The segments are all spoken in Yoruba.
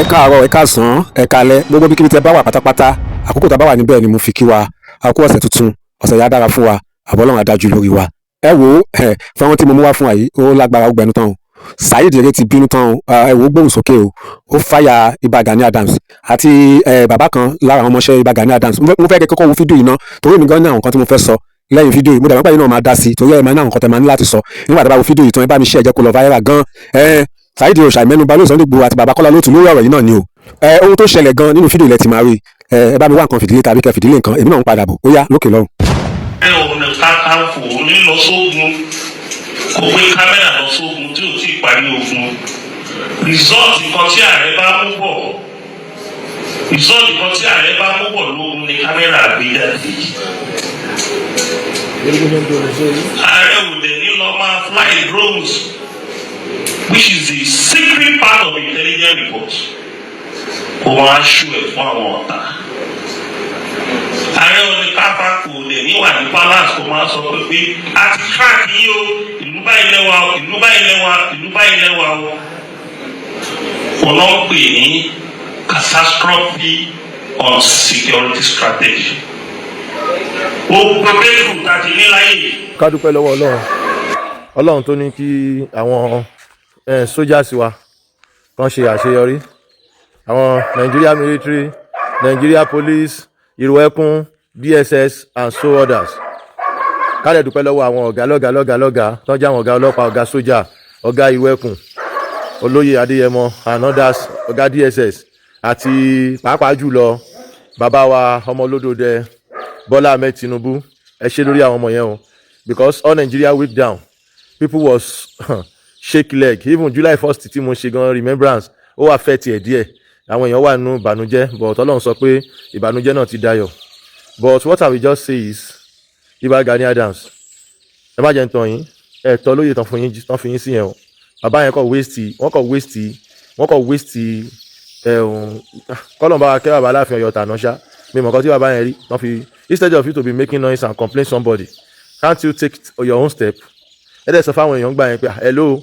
Ẹ káàárọ̀, ẹ káàsán, ẹ káalẹ́, gbogbo bí kíbi tẹ bá wà pátápátá. Àkókò tá a bá wà níbẹ̀ ni mo fi kí wa. A kú ọ̀sẹ̀ tuntun, ọ̀sẹ̀ yá dára fún wa, àbọ̀ Ọlọ́run adájú lórí wa. Ẹ wo ẹ, fẹ́ràn tí mo mú wá fún wa yìí, ó lágbára, ó gbẹnu tán o. Saheed Ere ti bínú tán o. Ẹ wo, ó gbóhùn sókè o, ó fàyà Ìbà Gani Adams àti bàbá kan lára àwọn ọmọọṣẹ́ Ìbà Gani Adams. Mo fẹ́ kẹ́ kọ́kọ́ wo fídíò yìí ná, torí èmi gan ní àwọn nǹkan tí mo fẹ́ sọ lẹ́yìn fídíò yìí. Mo dàgbà pé yín náà máa dá sí i, torí ẹ máa ní àwọn nǹkan tẹ́ máa ní láti sọ nígbà tí a bá wo fídíò yìí tán. Ẹ bá mi ṣe, ẹ jẹ́ kó lọ viral gan. Ẹ Saheed Òòṣà ìmẹ́nuba lóòsàn Sunday àti bàbá Kọ́lá Olóòtú lórí ọ̀rọ̀ yìí náà ni o. Ẹ ohun tó ṣẹlẹ̀ gan nínú fídíò ilẹ̀ ti máa rí. Ẹ bá mi wá nǹkan fìdílé tàbí kẹ́ fìdílé nǹkan, èmi náà ń padà bọ̀. Ó yá, lókè lọ́hùn. Ẹ Ọ̀nà Kakanfò ní lọ sógun, kò gbé kámẹ́rà lọ sógun tí ò tí ì parí ogun. Result kan tí ààrẹ bá mú bọ̀, result kan tí ààrẹ bá mú bọ̀ lógun ni kámẹ́rà gbé jáde. Ààrẹ ò dẹ̀ ní lọ máa fly drones, which is the secret part of intelligence report, kó máa ṣú ẹ̀ fún àwọn ọ̀tá. Ààrẹ Ọ̀nà Kakanfò dẹ̀ níwà ní palace, kó máa sọ pé a ti track yín o, ìlú báyìí lẹ́wà o, ìlú báyìí lẹ́wà, ìlú báyìí lẹ́wà o. Wọn lọ ń pè ní catastrophe on security strategy. Gbogbo breakthrough tá a ti ní láyé yìí. Ká dúpẹ́ lọ́wọ́ Ọlọ́run, Ọlọ́run tó ní kí àwọn soldiers wa kan ṣe àṣeyọrí, àwọn Nigeria military, Nigeria police, Ìrù Ẹkùn, DSS and so others. Ká dẹ̀ dúpẹ́ lọ́wọ́ àwọn ọ̀gá lọ́gá lọ́gá lọ́gá tó ń jẹ́ àwọn ọ̀gá ọlọ́pàá, ọ̀gá sójà, ọ̀gá Ìrù Ẹkùn, olóyè Adéyẹmọ and others, ọ̀gá DSS, àti pàápàá jùlọ bàbá wa ọmọ olódòdẹ Bọ́lá Ahmed Tinubu. Ẹ ṣe lórí àwọn ọmọ yẹn o, because all Nigeria weak down, people was shake leg. Even July 1st tí mo ṣe gan remembrance, ó wà fẹ́ tiẹ̀ díẹ̀, àwọn èèyàn wà nínú ìbànújẹ́, but Ọlọ́run sọ pé ìbànújẹ́ náà ti dayọ̀. But what I will just say is, Ìbà Gani Adams, ẹ má jẹ́ ń tàn yín, ẹ tọ́ lóye tán fún yín, tán fi yín sí yẹn o. Bàbá yẹn kọ̀ waste, wọ́n kọ̀ waste, wọ́n kọ̀ waste. Ẹ̀ kọ́lọ̀ bá wa kẹ́ bàbá Aláàfin Ọ̀yọ́ tàná ṣá. Mi mọ̀ nǹkan tí bàbá yẹn rí tán fi. Instead of you to be making noise and complain somebody, can't you take your own step? Ẹ dẹ̀ sọ fáwọn èèyàn gbà yẹn pé hello,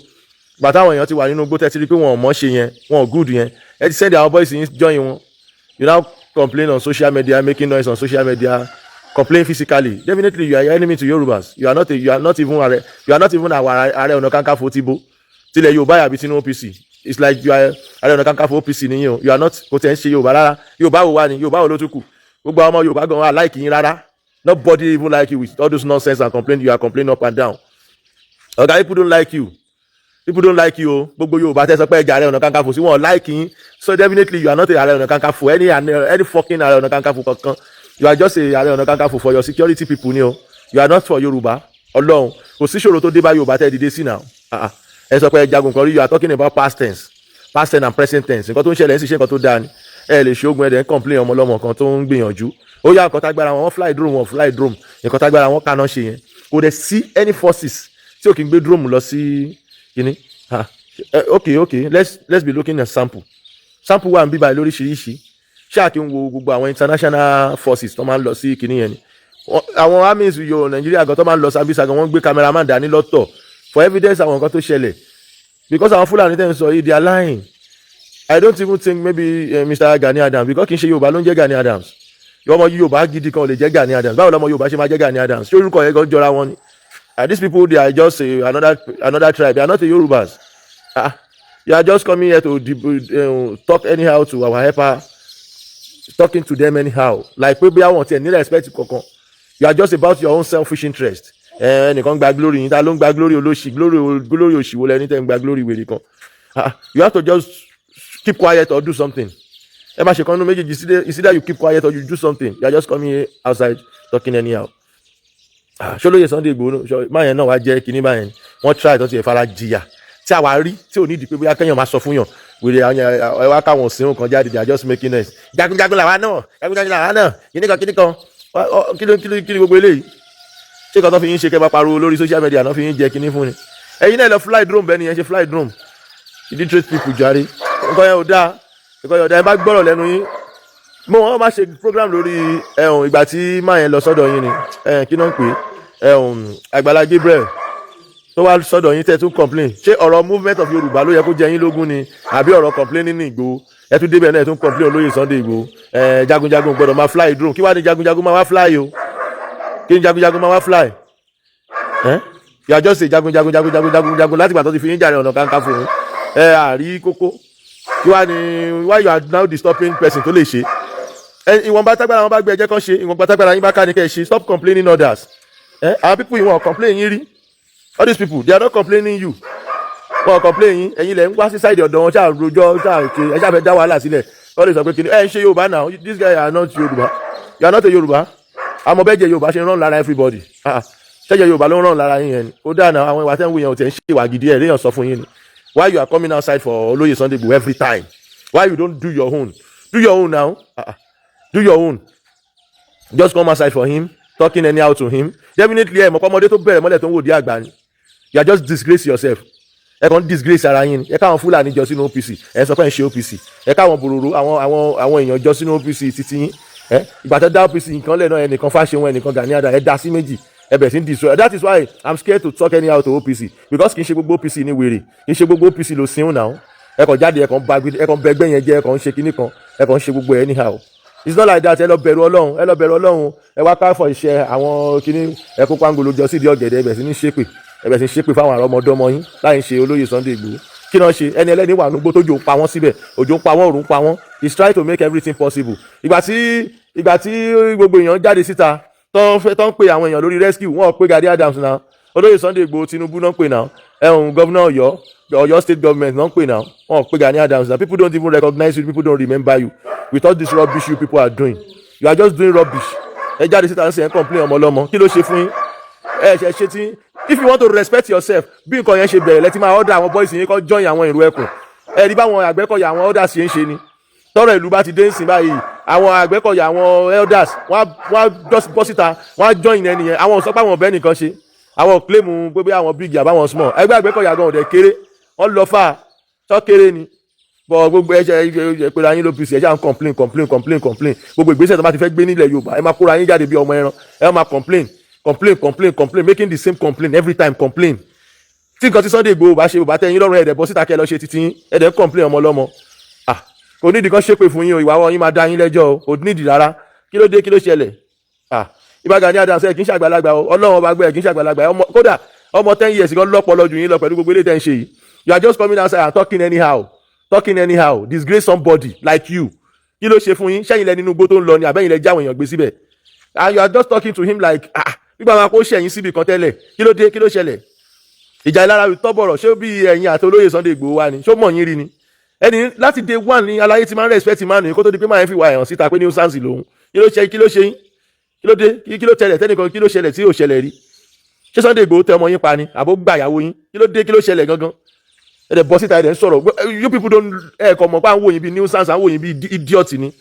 gbà táwọn èèyàn ti wà nínú igbó, tẹ́ ti rí pé wọn ò mọ̀ ṣe yẹn, wọn ò good yẹn, ẹ ti send àwọn boys yín join wọn. You now complain on social media, making noise on social media, complain physically. Definitely you are enemy to Yorubas. You are not even ààrẹ, you are not even our Ààrẹ Ọ̀nà Kakanfò tìbò tilẹ̀ Yorùbá yàbí tinú OPC. It's like you are Ààrẹ Ọ̀nà Kakanfò OPC nìyẹn o. You are not, kò tẹ̀ ń ṣe Yorùbá rárá. Yorùbá wo wá ni? Yorùbá wo ló tún kù? Gbogbo àwọn ọmọ Yorùbá gan wa like yín rárá. Nobody even like you with all those nonsense and complain you are complaining up and down. Ọ̀gá, people don't like you, people don't like you o. Gbogbo Yorùbá tẹ́ sọ pé ẹja Ààrẹ Ọ̀nà Kakanfò sí, wọn like yín. So definitely you are not a Ààrẹ Ọ̀nà Kakanfò, any fucking Ààrẹ Ọ̀nà Kakanfò kankan. You are just a Ààrẹ Ọ̀nà Kakanfò for your security people ni o. You are not for Yorùbá. Ọlọ́run, kò sí ìṣòro tó dé bá Yorùbá tẹ́ dìde sí now. Ẹ sọ pé ẹ jagun kan rí. You are talking about past tense, past tense and present tense. Nǹkan tó ń ṣẹlẹ̀ ń sì ṣe nǹkan tó dáa ni. Ẹ lè ṣe ogun, ẹ dẹ̀ ń complain ọmọ ọlọ́mọ kan tó ń gbìyànjú. Ó yá, nǹkan tágbára wọn, wọ́n fly drone, wọ́n fly drone. Nǹkan tágbára wọn kaná ṣe yẹn, kò dẹ̀ sí any forces tí ò kí ń gbé drone lọ sí kíní. Okay, let's be looking at sample. Sample wà ń bíbá lóríṣiríṣi. Ṣáà kí n wo gbogbo àwọn international forces tó máa ń lọ sí kíní yẹn ni. Àwọn armies yo Nàìjíríà gan tó máa ń lọ Sambisa gan, wọ́n gbé cameraman dání lọ́tọ̀ for evidence àwọn nǹkan tó ṣẹlẹ̀, because àwọn Fúlàní tẹ̀ ń sọ yìí, they are lying. I don't even think maybe Mr. Gani Adams, because kì í ṣe Yorùbá ló ń jẹ́ Gani Adams. Ọmọ Yorùbá gidi kan ò lè jẹ́ Gani Adams. Báwo lọmọ Yorùbá ṣe máa jẹ́ Gani Adams? Ṣé orúkọ yẹn gan jọra wọn ni? These people, they are just another tribe. They are not a Yorubas. You are just coming here to talk anyhow to our helper, talking to them anyhow, like pé bí àwọn tiẹ̀ ní respect kankan. You are just about your own selfish interest. Ẹnìkan gba glory yín, ta ló ń gba glory olóṣì? Glory, glory òṣìwò lẹni tẹ́ ń gba glory wèrè kan. Ah, you have to just keep quiet or do something. Ẹ má ṣe kan nínú méjèèjì. It's either you keep quiet or you do something. You are just coming here outside talking anyhow. Ah, ṣọlóye Sunday Igboho báyẹn náà wá jẹ́ kinní báyẹn, wọ́n try tó ti ẹ̀ fara jìyà tí àwa rí, tí ò ní ìdí pé bóyá kẹ́yàn máa sọ fún yàn wèrè àwọn ẹ wá káwọn òsínwó kan jáde. They are just making noise. Jagunjagun làwa náà, jagunjagun làwa náà, kíní kan kíní kan. Kí ló kí ni gbogbo eléyìí? Ṣé kan tó fi yín ṣe kẹ́ bá pariwo lórí social media náà fi yín jẹ kíní fún ni? Ẹ̀yin náà lọ fly drone bẹ́ẹ̀ ni yẹn ṣe fly drone. Illiterate people jàre. Nǹkan yẹn ò dáa, nǹkan yẹn ò dáa. Ẹ bá gbọ́rọ̀ lẹ́nu yín mo, wọ́n máa ṣe program lórí ẹ̀hún ìgbà tí máa yẹn lọ sọ́dọ̀ yín ni. Kí náà ń pè é, ẹ̀hún Àgbàlá Gabriel tó wá sọ́dọ̀ yín tẹ́ tún complain. Ṣé ọ̀rọ̀ movement of Yorùbá ló yẹ kó jẹ yín lógún ni, àbí ọ̀rọ̀ complaining ní Ìgbòho? Ẹ tún débẹ̀ náà, ẹ tún complain olóyè Sunday Igboho. Ẹ jagunjagun gbọ́dọ̀ máa fly drone. Kí wàá ní jagunjagun máa wá fly o? Kí ni jagunjagun máa wá fly? Ẹ you are just a jagunjagun, jagunjagun, jagunjagun. Láti ìgbà tó ti fi yín jàre ọ̀nà kakanfò yín, ẹ àrí kókó. Kí wàá ní why you are now disturbing person tó lè ṣe ẹ? Ìwọ̀nba tágbára wọn bá gbé, ẹjẹ́ kan ṣe. Ìwọ̀nba tágbára yín bá ká ní kẹ́ ẹ ṣe. Stop complaining others. Ẹ àwọn people yìí, wọn complain yín rí. All these people, they are not complaining you. Wọn complain yín. Ẹ̀yin lẹ ń wá sí side ọ̀dọ̀ wọn, ṣáà rojọ́, ṣáà ṣe, ẹ ṣáà fẹ́ dá wàhálà sílẹ̀. Wọ́n lè sọ pé kìnìún ẹ ń ṣe Yorùbá now. This guy are not Yorùbá. You are not a Yorùbá. Àmọ́ bẹ́ẹ̀ jẹ́ Yorùbá ṣe ń rán lára everybody. Ah, ṣẹ́jẹ̀ Yorùbá ló ń rán lára yín yẹn ni? Ó dáa náà. Àwọn ìwà tẹ́ ń wù yẹn ò tẹ̀ ń ṣe ìwà gidi. Ẹ̀ léèyàn sọ fún yín ni. Why you are coming outside for Olóyè Sunday Igboho every time? Why you don't do your own? Do your own now. Ah, ah. Do your own. Just come outside for him, talking anyhow to him. Definitely, ẹ mọ̀ pé ọmọdé tó bẹ̀rẹ̀ mọ́lẹ̀ tó ń wò dí àgbà ni. You are just disgrace yourself. Ẹ kàn disgrace ara yín ni. Ẹ káwọn Fúlàní jọ sínú OPC, ẹ sọ pé ẹ ń ṣe OPC. Ẹ káwọn bòròrò, àwọn èèyàn jọ sínú OPC títí yín. Ẹ ìgbà tó dá OPC nǹkan lẹ̀ náà, ẹnìkan Fáṣẹ̀hún, ẹnìkan Gani Adams, ẹ dá sí méjì, ẹ bẹ̀rẹ̀ sí ń destroy. That is why I'm scared to talk anyhow to OPC, because kì í ṣe gbogbo OPC ní wèrè, kì í ṣe gbogbo OPC ló sínú náà. Ẹ kàn jáde, ẹ kàn bẹ ẹgbẹ́ yẹn jẹ́, ẹ kàn ń ṣe kinní kan, ẹ kàn ń ṣe gbogbo ẹ anyhow. It's not like that. Ẹ lọ bẹ̀rù Ọlọ́run, ẹ lọ bẹ̀rù Ọlọ́run. Ẹ wá káfọ̀ iṣẹ́ àwọn kinní, ẹ kó pangolo jọ sídìí ọ̀gẹ̀dẹ̀, ẹ bẹ̀ sí ní ṣépè, ẹ bẹ̀ sí ní ṣépè fáwọn àrọ́mọdọ́mọ yín láì ń ṣe olóyè Sunday Igboho. Kí náà ṣe? Ẹni ẹlẹ́ni wà núgbó tójò ń pa wọ́n síbẹ̀, òjò ń pa wọ́n, òrùn ń pa wọ́n. He's trying to make everything possible. Ìgbà tí gbogbo èèyàn jáde síta tó ń fẹ́, tó ń pe àwọn èèyàn lórí rescue, wọ́n pe Gani Adams náà. Olóyè Sunday Igboho, Tinubu náà ń pè náà. Ẹ̀hún, governor Ọ̀yọ́, Ọ̀yọ́ State government náà ń pè náà. Wọ́n pe Gani Adams náà. People don't even recognize you. People don't remember you with all this rubbish you people are doing. You are just doing rubbish. Ẹ jáde síta ń sè é, complain ọmọ ọlọ́mọ. Kí ló ṣe fún yín? Ẹ ṣe ṣe tí if you want to respect yourself, bí nǹkan yẹn ṣe bẹ̀rẹ̀ lẹ́tí máa order àwọn boys yín kọ́ join àwọn ìrù ẹkùn. Ẹ rí báwọn Àgbẹ̀kọ̀yà, àwọn elders ṣe ń ṣe ni. Tọ́rọ̀ ìlú bá ti dé ń sìn báyìí, àwọn Àgbẹ̀kọ̀yà, àwọn elders, wọ́n á just bọ́ síta, wọ́n á join ẹni yẹn. Àwọn ò sọ pé àwọn ọ̀bẹ nìkan ṣe, àwọn ò claim pé bí àwọn big àbáwọn small. Ẹgbẹ́ Àgbẹ̀kọ̀yà gan ọ̀dẹ̀ kéré, wọ́n lọ fà tọ́ kéré ni bọ. Gbogbo ẹ ṣe ẹ pé ayín l'OPC, ẹ ṣáà ń complain, complain, complain, complain. Gbogbo ìgbésẹ̀ tó bá ti fẹ́ gbé nílẹ̀ Yorùbá, ẹ máa kóra yín jáde bí ọmọ ẹran, ẹ máa complain, complain, complain, complain, making the same complaint every time, complain. Tí nǹkan tí Sunday Igboho bá ṣe bá tẹ́ yín lọ́rùn, ẹ̀dẹ̀ bọ́ síta kẹ́ ẹ lọ ṣe títí yín. Ẹ̀dẹ̀ ń complain ọmọ ọlọ́mọ. Ah, kò nídìí kan ṣépè fún yín o. Ìwà wọn yín máa dá yín lẹ́jọ́ o. Kò nídìí rárá. Kí ló dé? Kí ló ṣẹlẹ̀? Ah, Ìbà Gani Adams, ẹ kì í ṣàgbàlagbà o. Ọlọ́run ọba gbé, ẹ kì í ṣàgbàlagbà ọmọ. Kódà ọmọ 10 years gan lọ́pọlọ jù yín lọ pẹ̀lú gbogbo eléyìí tẹ́ ń ṣe yìí. You are just coming outside and talking anyhow, talking anyhow, disgrace somebody like you. Kí ló ṣe fún yín? Ṣẹ́yìn lẹ nínú igbó tó ń lọ ni, àbẹ́yìn lẹ jáwọn èèyàn gbé síbẹ̀? And you are just talking to him like, ah, nígbà máa kó ṣẹ̀yìn síbi kan tẹ́lẹ̀. Kí ló dé? Kí ló ṣẹlẹ̀? Ìjà ìlara tọ́bọ̀rọ̀. Ṣé bí ẹ̀yin àti olóyè Sunday Igboho wa ni? Ṣó mọ̀ yín rí ni? Ẹni láti day one ní aláyé ti máa ń respect man ní kó tó di pé máa ń fi wà ẹ̀hàn síta pé nuisance lòun. Kí ló ṣe? Kí ló ṣe yín? Kí ló dé? Kí ló tẹlẹ̀ tẹ́nìkan? Kí ló ṣẹlẹ̀ tí ò ṣẹlẹ̀ rí? Ṣé Sunday Igboho tẹ ọmọ yín pa ni, àbó gbà ìyàwó yín? Kí ló dé? Kí ló ṣẹlẹ̀ gangan? Ẹ dẹ̀ bọ́ síta, ẹ dẹ̀ ń sọ̀rọ̀. You people don't, ẹ kò mọ̀ pé à ń wò yín bí nuisance, à ń wò yín bí idiot ni.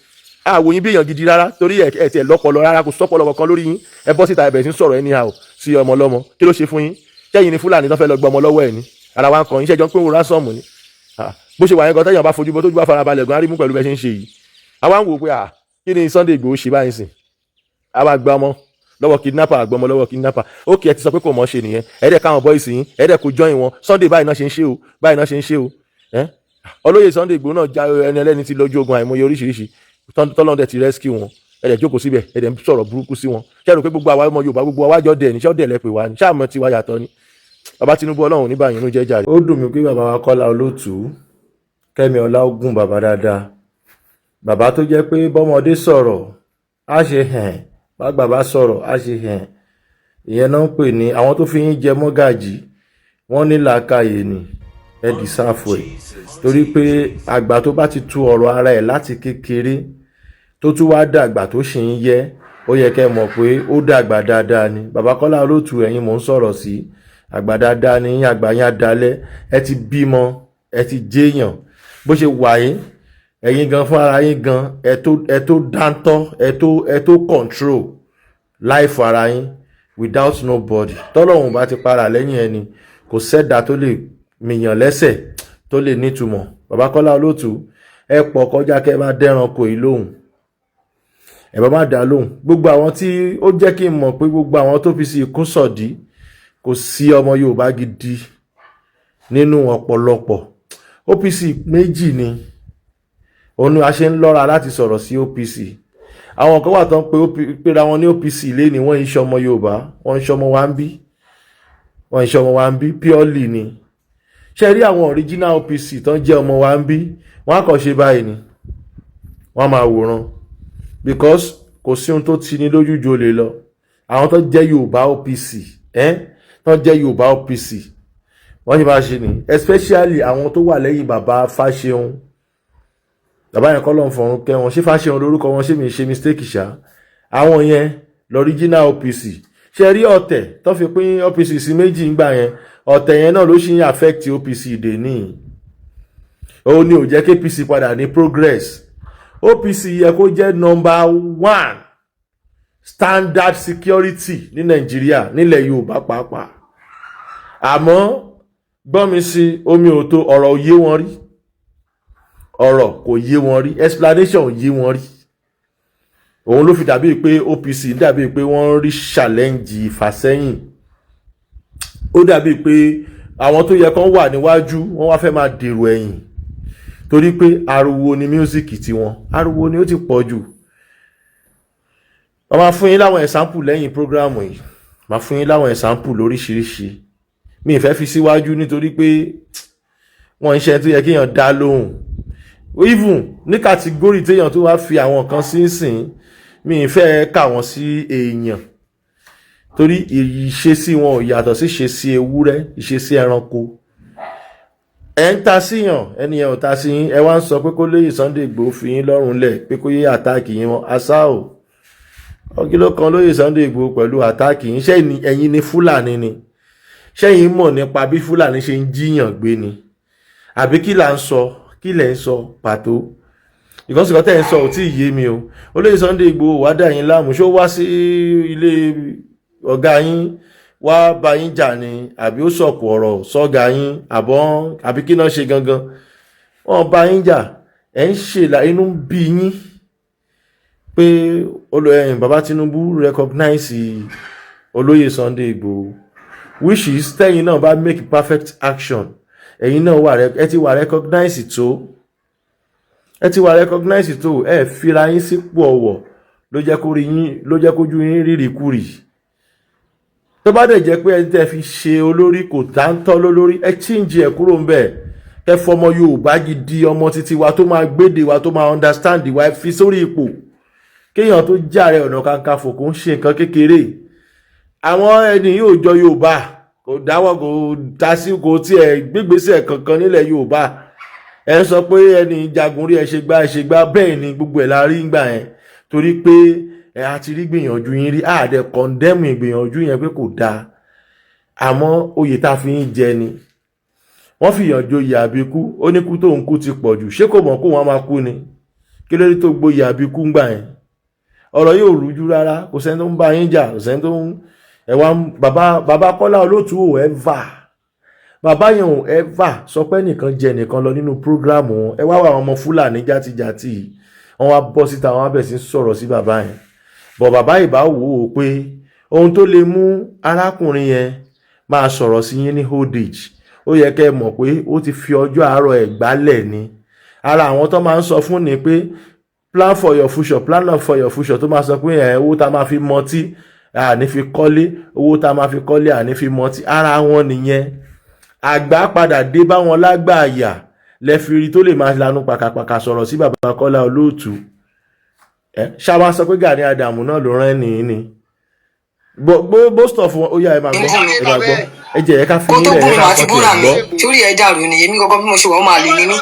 À wò yín bí èèyàn gidi rárá, torí ẹ ẹ tiẹ̀ lọ́pọlọ rárá, kò sọ́pọlọ kankan lórí yín. Ẹ bọ́ síta, ẹ bẹ̀rẹ̀ sí ń sọ̀rọ̀ anyhow sí ọmọ ọlọ́mọ. Kí ló ṣe fún yín? Sẹ́yìn ni Fúlàní tó fẹ́ lọ gbọ́ ọmọ lọ́wọ́ ẹ̀ ni? Ara wa ń kàn yín. Ṣẹ́jọ́ ń pín wo ransom ni? Bó ṣe wà yẹn gan, tẹ́yàn bá fojú bọ́ tójú bá farabalẹ̀ gan, arímú pẹ̀lú bẹ́ẹ̀ ṣe ń ṣe yìí. Àwa ń wò pé, à, kí ni Sunday Igboho ṣe báyìí sìn? Àwa gba ọmọ lọ́wọ́ kidnapper, àgbọmọ lọ́wọ́ kidnapper. Ó kì í, ẹ ti sọ pé kò mọ̀ ṣe nìyẹn. Ẹ dẹ̀ káwọn boys yín, ẹ dẹ̀ kò join wọn. Sunday, báyìí náà ṣe ń ṣe o, báyìí náà ṣe ń ṣe o. Ẹ olóyè Sunday Igboho náà já ẹni ẹlẹ́ni ti lójú ogun àìmọye oríṣiríṣi, tọ́lọ́n dẹ̀ ti rescue wọn. Ẹ dẹ̀ jókòó síbẹ̀, ẹ dẹ̀ ń sọ̀rọ̀ burúkú sí wọn. Ṣé ẹ rò pé gbogbo àwa ọmọ Yorùbá, gbogbo àwa jọ dẹ̀ ní? Ṣé ọ̀dẹ̀ lẹ pè wá ní? Ṣáà mọ̀ tiwa yàtọ̀ ni? Bàbá Tinubu, Ọlọ́run ní báyìí inú jẹ́ jàre. Ó dùn mí pé bàbá wa Kọ́lá Olóòtú, Kẹ́mi Ọláògùn, bàbá dáadáa, bàbá tó jẹ́ pé bọ́mọdé sọ̀rọ̀ á ṣe hẹn, bàgbà bá sọ̀rọ̀ á ṣe hẹn. Ìyẹn náà ń pè ní àwọn tó fi yín jẹ mọ́gàjì. Wọ́n ní làákàyè ni. Ẹ deserve ẹ̀, torí pé àgbà tó bá ti tu ọ̀rọ̀ ara ẹ̀ láti kékeré, tó tún wá dàgbà, tó sì ń yẹ, ó yẹ kẹ́ mọ̀ pé ó dàgbà dáadáa ni. Bàbá Kọ́lá Olóòtú, ẹ̀yin mò ń sọ̀rọ̀ sí. Àgbà dáadáa ni yín, àgbà yín adalẹ̀. Ẹ ti bímọ, ẹ ti jéèyàn. Bó ṣe wà yín, ẹ̀yin gan fún ara yín gan, ẹ tó dáńtọ́, ẹ tó control life ara yín without nobody. Tọ́lọ́hun bá ti para lẹ́yìn ẹni, kò sẹ́dá tó lè mìyàn lẹ́sẹ̀ tó lè nítumọ̀. Bàbá Kọ́lá Olóòtú, ẹ pọ̀ kọjá kẹ́ ẹ bá dẹ́ranko yìí lóhùn. Ẹ bá má dá lóhùn. Gbogbo àwọn tí ó jẹ́ kí n mọ̀ pé gbogbo àwọn tó fi sí ikún sọ̀dí, kò sí ọmọ Yorùbá gidi nínú ọ̀pọ̀lọpọ̀. OPC méjì ni. Òun ni a ṣe ń lọ́ra láti sọ̀rọ̀ sí OPC. Àwọn kan wà tó ń pe pera wọn ní OPC lẹ́ni, wọ́n ń ṣọmọ Yorùbá, wọ́n ń ṣọmọ wa ń bí, wọ́n ń ṣọmọ wa ń bí purely ni. Ṣe rí àwọn original OPC tó ń jẹ́ ọmọ wa ń bí, wọ́n á kàn ṣe báyìí ni, wọ́n á máa wòran, because kò sí ohun tó ti ní lójú ju olè lọ. Àwọn tó jẹ́ Yorùbá OPC, tó jẹ́ Yorùbá OPC, wọ́n ṣe máa ṣe ni, especially àwọn tó wà lẹ́yìn bàbá Fáṣeun. Bàbá yẹn, kọ́ ló ń fọ̀run kẹ́ wọn. Ṣé Fáṣeun lórúkọ wọn? Ṣé mi ṣe mistake ṣá? Àwọn yẹn l'original OPC. Ṣe rí ọ̀tẹ̀ tó fi pín OPC sí méjì ńgbà yẹn, ọ̀tẹ̀ yẹn náà ló ṣì ń affect OPC dè ní. Òun ni ò jẹ́ kí APC padà ní progress. OPC yẹ kó jẹ́ number one standard security ní Nàìjíríà, nílẹ̀ Yorùbá pàápàá. Àmọ́ gbọ́n mi sí omi ò tó, ọ̀rọ̀ ò yé wọn rí, ọ̀rọ̀ kò yé wọn rí, explanation ò yé wọn rí. Òun ló fi dàbí pé OPC dàbí pé wọ́n ń rí challenge, ìfàsẹ́yìn. Ó dàbí pé àwọn tó yẹ kán wà níwájú, wọ́n wá fẹ́ máa dèrò ẹ̀yìn, torí pé ariwo ni music tiwọn, ariwo ni ó ti pọ̀ jù. Wọ́n máa fún yín láwọn example lẹ́yìn program yìí, máa fún yín láwọn example lóríṣiríṣi. Mi ì fẹ́ fi síwájú nítorí pé wọ́n ń ṣe tó yẹ kéèyàn dá lóhùn, even ní category téèyàn tó wá fi àwọn kan sí sìn. Mi ì fẹ́ kà wọ́n sí èèyàn, torí ìṣesí wọn ò yàtọ̀ sí ìṣesí ewúrẹ́, ìṣesí ẹranko. Ẹ ń ta síyàn, ẹni yẹn ò ta sí yín, ẹ wá ń sọ pé kó lóye Sunday Igboho fi yín lọ́rùn lẹ̀, pé kó yé attack yín. Wọn àṣà ò kí ló kan lóye Sunday Igboho pẹ̀lú attack yín? Ṣé ẹ̀yin ni Fúlàní ni? Ṣẹ́yìn mọ̀ nípa bí Fúlàní ṣe ń jíyàn gbé ni, àbí kí là ń sọ? Kí lẹ̀ ń sọ pàtó? Ìkọ́sìkọ́ tẹ̀ ń sọ ò tí ì yé mi o. Olóyè Sunday Igboho wá dà yín láàmú? Ṣó wá sí ilé ọ̀gá yín wá bá yín jà ni, àbí ó sọ̀kò ọ̀rọ̀ sọ́gà yín, àbọ̀ àbí kí náà ṣe gangan? Wọ́n bá yín jà, ẹ̀ ń ṣe inú ń bí yín pé olóyè bàbá Tinubu recognize olóyè Sunday Igboho, which is tẹ́yìn náà bá make perfect action, ẹ̀yin náà wà, ẹ ti wà recognize tó, ẹ ti wà recognize tó. Ẹ fira yín sípò ọ̀wọ̀, ló jẹ́ kó rí yín, ló jẹ́ kójú yín rírì kúrì. Tó bá dẹ̀ jẹ́ pé ẹni tẹ́ fi ṣe olórí kò dáńtọ́ lólórí, ẹ change ẹ̀ kúrò ń bẹ̀, ẹ fọmọ Yorùbá gidi, ọmọ títí wa tó máa gbédè wa, tó máa understand wa, ẹ fi sórí ipò. Kéèyàn tó jàre ọ̀nà kakanfò kò ń ṣe nǹkan kékeré. Àwọn ẹni yóò jọ Yorùbá, kò dáwọ́, kò ta sí, kò tiẹ̀ gbégbèsè kankan nílẹ̀ Yorùbá. Ẹ sọ pé ẹni jagun rí, ẹ ṣe gbá, ẹ ṣe gbá. Bẹ́ẹ̀ ni, gbogbo ẹ̀ la rí ngbà yẹn, torí pé ẹ a ti rí gbìyànjú yín rí, àdẹ condemn ìgbìyànjú yẹn pé kò dáa. Àmọ́ oyè tá a fi ń jẹ ni wọ́n fi yàn joyè àbíkú. Ó ní kú tóun kú ti pọ̀ jù. Ṣé kò mọ̀ kó wọ́n máa kú ni? Kí ló dé tó gboyè àbíkú ńgbà yẹn? Ọ̀rọ̀ yóò rújú rárá. Kò sẹ́ni tó ń bá yín jà, kò sẹ́ni tó ń ẹ wá. Bàbá, bàbá Kọ́lá Olóòtú ò ẹ́fà, bàbá yẹn ò ẹ́fà sọ pé nìkan jẹ nìkan lọ nínú program wọn. Ẹ wá wà, àwọn ọmọ Fúlàní játijàti yìí, wọ́n wá bọ́ síta, wọ́n wá bẹ̀ sí sọ̀rọ̀ sí bàbá yẹn. Bọ̀ bàbá ìbá wò ó pé ohun tó lè mú arákùnrin yẹn máa sọ̀rọ̀ sí yín ní old age, ó yẹ kẹ́ ẹ mọ̀ pé ó ti fi ọjọ́ àárọ̀ ẹ̀ gbálẹ̀ ni. Ara àwọn tó máa ń sọ fún ni pé plan for your future, plan for your future, tó máa sọ pé ẹ̀ owó tá a máa fi mọtí àní fi kọ́lé, owó tá a máa fi kọ́lé àní fi mọtí, ara wọn nìyẹn. Àgbà padà dé bá wọn lágbàáyà lẹ́fìrí tó lè máa lanu pàkàpàkà sọ̀rọ̀ sí bàbá Kọ́lá Olóòtú. Ẹ ṣáwá sọ pé Gani Adamu náà ló rán ní ní most of wọn. Ó yá, ẹ máa gbọ́, ẹ máa gbọ́. Ẹ jẹ́ ẹ ká fi kó tó yín lẹ̀, gún ẹ mi ká àti kọ́ búra tiẹ̀ mi gbọ́. Sórí ẹ dàrú ni. Èmi gangan bí mo ṣe wà, ó máa lè ní mí.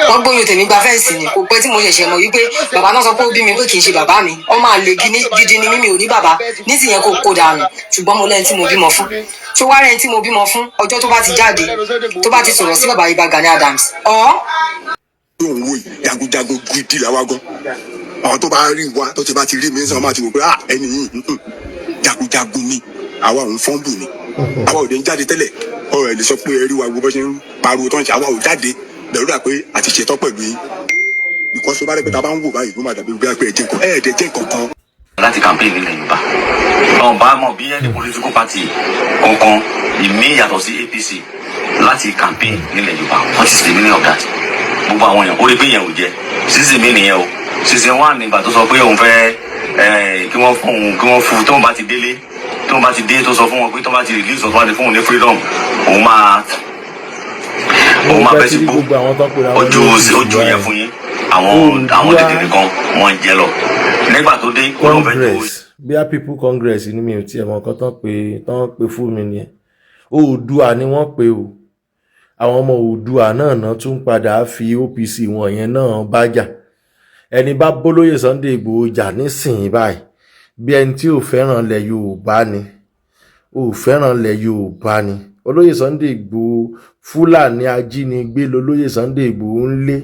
Wọ́n gbóyún tèmi gba fence ni. Kò pẹ́ tí mo ṣẹ̀ṣẹ̀ mọ̀ wípé bàbá náà sọ pé ó bí mi, pé kì í ṣe bàbá mi. Ó máa lè gidi ni mímí, ò ní bàbá nísìnyẹn, kò kó dànù. Ṣùgbọ́n mo lẹ́ni tí mo bímọ fún. Ṣó wá rẹ́ni tí mo bímọ fún? Ọjọ́ tó bá ti jáde, tó bá ti sọ̀rọ̀ sí bàbá Ìbà Gani Adams ọ̀ Tó ń wò yìí, jagunjagun gidi làwa gan. Àwọn tó bá rí wa, tó ti bá ti rí mi sọ, máa ti wò pé, ah, ẹni yìí, jagunjagun ni. Àwa òun fọ́nbù ni, àwa ò dé ń jáde tẹ́lẹ̀. Ọ̀rọ̀ ẹ̀ lè sọ pé ẹ rí wa, wo bó ṣe ń pariwo tó ń ṣe. Àwa ò jáde bẹ̀rù dà pé àti ṣetán pẹ̀lú yín, because tó bá rẹ̀ pé ta bá ń wò báyìí, ló máa dàbí pé ẹ jẹ́ nǹkan, ẹ̀ ẹ̀ jẹ́ nǹkan kan. Láti campaign nílẹ̀ Yorùbá, wọn bá mọ̀ bí ẹni political party kankan ìmí yàtọ̀ sí APC láti campaign nílẹ̀ Yorùbá. What is the meaning of that? Gbogbo àwọn èèyàn ó rí pé yẹn ò jẹ season mi nìyẹn o. Season one nígbà tó sọ pé òun fẹ́ kí wọ́n fún òun, kí wọ́n fún tóun bá ti délé, tóun bá ti dé, tó sọ fún wọn pé tóun bá ti release òun, tó bá ti fún òun ní freedom, òun máa bẹ́ sí gbó. Gbogbo àwọn tó ń pera wọn ojú ní OPC ojú yẹn báyìí. Fún yín àwọn Oòduà dèdèrè kan wọ́n ń jẹ lọ nígbà tó dé, ó lóun fẹ́ tó Congress, bíi People Congress ni, mi ò tiẹ̀ mọ̀ nǹkan tán pé fún mi nìyẹn. Oòduà ni wọ́n pe o. Àwọn ọmọ Oòduà náà náà tún padà fi OPC wọn yẹn náà bá jà. Ẹni bá bólóyè Sunday Igboho jà nísìnyí báyìí, bí ẹni tí ò fẹ́ràn ilẹ̀ Yorùbá ni, ò fẹ́ràn ilẹ̀ Yorùbá ni. Olóyè Sunday Igboho, Fúlàní ajínigbé lolóyè Sunday Igboho ń lé.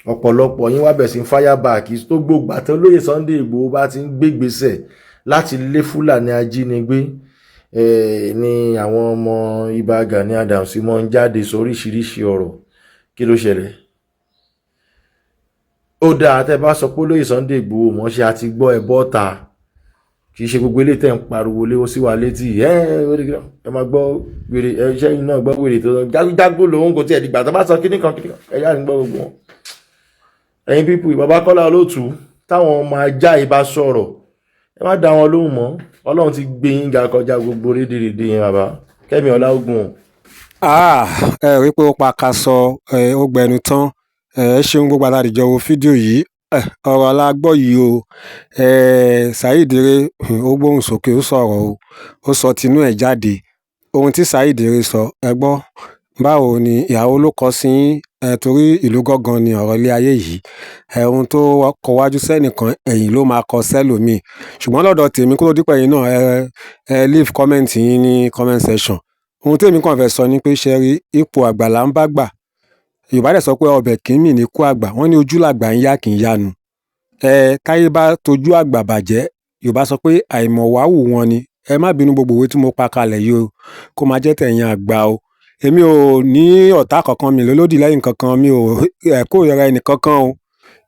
Ọ̀pọ̀lọpọ̀ yín wá bẹ̀ sí fireback tó gbogbo àti olóyè Sunday Igboho bá ti ń gbégbèsè láti lé Fúlàní ajínigbé ní àwọn ọmọ Ìbà Gani Adams mọ́ ń jáde sóríṣiríṣi ọ̀rọ̀. Kí ló ṣẹlẹ̀? Ó dáa tẹ́ bá sọ pé olóyè Sunday Igboho mọ̀ ṣe àti gbọ́ ẹ bọ́ta. Kì í ṣe gbogbo eléyìí tẹ́ ń pariwo léwó sí wa létí. Ẹ ẹ máa gbọ́ wèrè ẹ, iṣẹ́ yìí náà gbọ́ wèrè tó jágbó lòun kò tiẹ̀ dìgbà tó bá sọ kíní kan kíní kan. Ẹ yára ń gbọ́ gbogbo wọn. Ẹ̀yin people, bàbá Kọ́lá Olóòtú, táwọn ọmọ ajá yìí bá sọ̀rọ̀, ẹ má dá wọn lóhùn mọ́. Ọlọ́run ti gbé yín ga kọjá gbogbo rédèrèdè yẹn. Bàbá Kẹ́mi Ọláògùn. Ah, ẹ rí i pé ó pa ká sọ ẹ, ó gbẹnu tán. Ẹ ṣeun gbogbo aládìjọ wo fídíò yìí. Ẹ ọ̀rọ̀ la gbọ́ yìí o. Ẹ Saheed Ere ó gbóhùn sókè, ó sọ̀rọ̀ o, ó sọ tinú ẹ̀ jáde. Ohun tí Saheed Ere sọ, ẹ gbọ́. Báwo ni ìyàwó ló kọ sí yín ẹ? Torí ìlú gángan ni ọ̀rọ̀ ilé ayé yìí. Ẹ ohun tó kọ wájú sẹ́nìkan, ẹ̀yìn ló máa kọ sẹ́lòmíì. Ṣùgbọ́n lọ́dọ̀ tèmi, kó tó dípẹ́ yín náà, ẹ leave comment yín ní comment section. Ohun tèmi kàn fẹ́ sọ ni pé, ṣe rí, ipò àgbà là ń bá gbà. Yorùbá dẹ̀ sọ pé ọbẹ̀ kì í mì ní kú àgbà. Wọ́n ní ojú làgbà ń yá kì í yánu. Ẹ táyé bá tojú àgbà bàjẹ́, Yorùbá sọ pé àìmọ̀wáwù wọn ni. Ẹ má bínú, gbogbo òwe tí mo pa kalẹ̀ yìí o, kó máa jẹ́ tẹ̀yìn àgbà o. Èmi ò ní ọ̀tá kankan, mi lólódì lẹ́yìn kankan, mi ò ẹ̀ kórìíra ẹnì kankan o.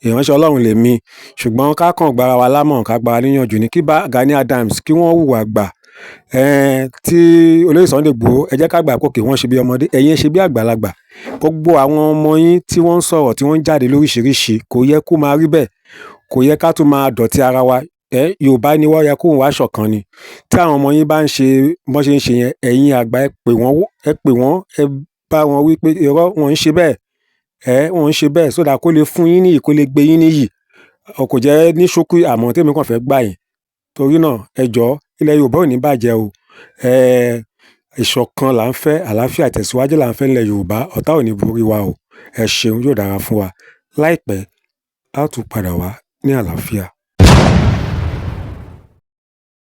Ìránṣẹ́ Ọlọ́run lèmi. Ṣùgbọ́n ká kàn gbára wa lámọ̀ràn, ká gbára níyànjú ní kí bá Gani Adams kí wọ́n hùwà gbà tí olóyè Sunday Igboho. Ẹ jẹ́ ká gbà pé wọ́n ṣe bí ọmọdé, ẹ̀yin ṣe bí àgbàlagbà. Gbogbo àwọn ọmọ yín tí wọ́n ń sọ̀rọ̀, tí wọ́n ń jáde lóríṣiríṣi, kò yẹ kó máa rí bẹ́ẹ̀. Kò yẹ ká tún máa dọ̀tí ara wa. Yorùbá ni wọ́n, yẹ kóun wá ṣọ̀kan ni. Tí àwọn ọmọ yín bá ń ṣe bọ́n ṣe ń ṣe yẹn, ẹ̀yin àgbà, ẹ pè wọ́n, ẹ pè wọ́n, ẹ bá wọn wí pé irọ́, wọn ń ṣe bẹ́ẹ̀. Wọn ń ṣe bẹ́ẹ̀ so that kó lè fún yín níyì, kó lè gbé yín níyì. Kò jẹ́ ní ṣókí àmọ́ tèmi kàn fẹ́ gbà yín. Torí náà, ẹ jọ̀ọ́, ilẹ̀ Yorùbá ò ní bàjẹ́ o. Ìṣọ̀kan là ń fẹ́, àlàáfíà, ìtẹ̀síwájú là ń fẹ́ nílẹ̀ Yorùbá. Ọ̀tá ò ní borí wa o. Ẹ ṣeun, yóò dára fún wa. Láìpẹ́, a ó tún padà wá ní àlàáfíà.